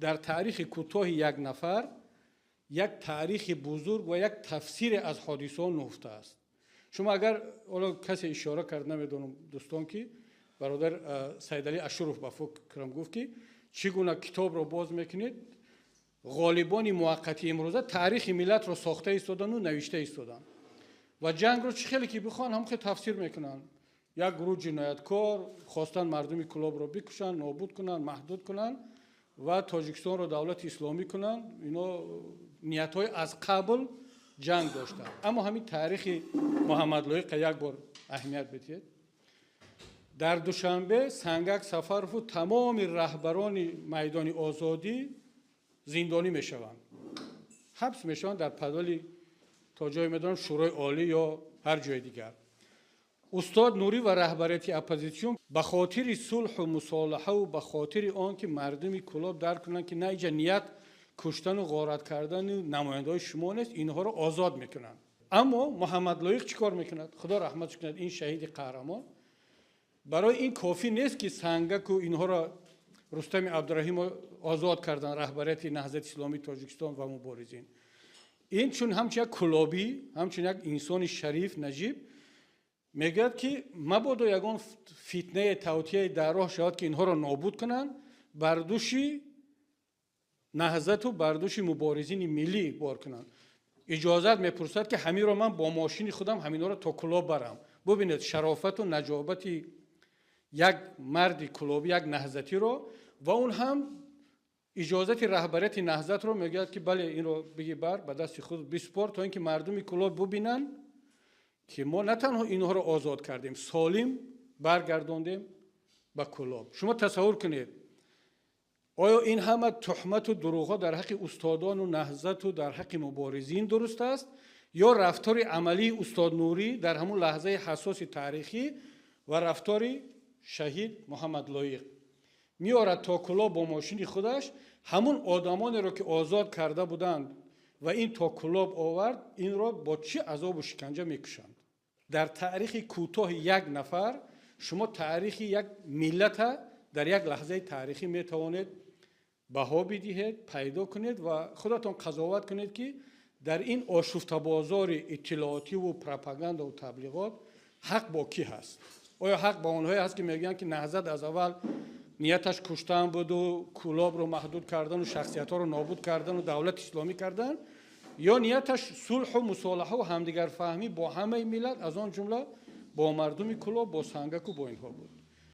Дар таърихи кӯтоҳи як нафар як таърихи бузург ва як тафсире аз ҳодисаҳо нуҳуфта аст. Шумо агар ҳоло касе ишора кард, намедонам, дӯстон, ки бародар Саидалӣ Ашуров ба фикрам гуфт, ки чӣ гуна китобро боз мекунед, ғолибони муваққати имрӯза таърихи миллатро сохта истодану навишта истоданд ва ҷангро чӣ хеле ки бихоҳанд, ҳам хел тафсир мекунанд. Як гурӯҳ ҷинояткор хостанд мардуми Кӯлобро бикушанд, нобуд кунанд, маҳдуд кунанд ва Тоҷикистонро давлати исломӣ кунанд. Ино ниятҳои аз қабл ҷанг доштанд. Аммо ҳамин таърихи Муҳаммад Лоиқа як бор аҳамият бидиҳед. Дар Душанбе Сангак Сафарову тамоми раҳбарони Майдони Озодӣ зиндонӣ мешаванд, ҳабс мешаванд дар подвали, то ҷое медонам, Шӯрои Олӣ ё ҳар ҷои дигар. Устод Нурӣ ва раҳбарияти оппозитсион ба хотири сулҳу мусолиҳаву ба хотири он ки мардуми Кӯлоб дарк кунанд, ки на иҷа ният куштану ғорат кардани намояндаҳои шумо нест, инҳоро озод мекунанд. Аммо Муҳаммад Лоиқ чӣ кор мекунад? Худо раҳматш кунад ин шаҳиди қаҳрамон. Барои ин кофӣ нест, ки Сангаку инҳоро, Рустами Абдураҳимов озод кардан, раҳбарияти Наҳзати Исломии Тоҷикистон ва муборизин. Ин чун ҳамчун як кӯлобӣ, ҳамчун як инсони шариф, наҷиб, мегӯяд, ки мабодо ягон фитнае, тавтияе дар роҳ шавад, ки инҳоро нобуд кунанд, бар дӯши Наҳзату бар дӯши муборизини миллӣ бор кунанд. Иҷозат мепурсад, ки ҳаминро ман бо мошини худам ҳаминҳоро то Кӯлоб барам. Бубинед шарофату наҷобати як марди кӯлобӣ, як наҳзатиро, ва он ҳам иҷозати раҳбарияти Наҳзатро мегӯяд, ки бале, инро биги бар, ба дасти худ биспор, то ин ки мардуми Кӯлоб бубинанд, ки мо на танҳо инҳоро озод кардем, солим баргардондем ба Кӯлоб. Шумо тасаввур кунед, оё ин ҳама туҳмату дурӯғҳо дар ҳаққи устодону Наҳзату дар ҳаққи муборизин дуруст аст ё рафтори амалии устод Нурӣ дар ҳамун лаҳзаи ҳассоси таърихӣ ва рафтори шаҳид Муҳаммад Лоиқ? Меорад то Кӯлоб бо мошини худаш ҳамун одамонеро, ки озод карда буданд ва ин то Кӯлоб овард, инро бо чӣ азобу шиканҷа мекушанд. Дар таърихи кӯтоҳи як нафар шумо таърихи як миллата дар як лаҳзаи таърихӣ метавонед баҳо бидиҳед, пайдо кунед ва худатон қазоват кунед, ки дар ин ошуфтабозори иттилоотиву пропагандаву таблиғот ҳақ бо кӣ ҳаст. Оё ҳақ ба онҳое ҳаст, ки мегӯянд, ки Наҳзат аз аввал нияташ куштан буду Кӯлобро маҳдуд кардану шахсиятҳоро нобуд кардану давлати исломӣ кардан, ё нияташ сулҳу мусолиҳаву ҳамдигарфаҳмӣ бо ҳамаи миллат, аз он ҷумла бо мардуми Кӯлоб, бо Сангаку бо инҳо буд?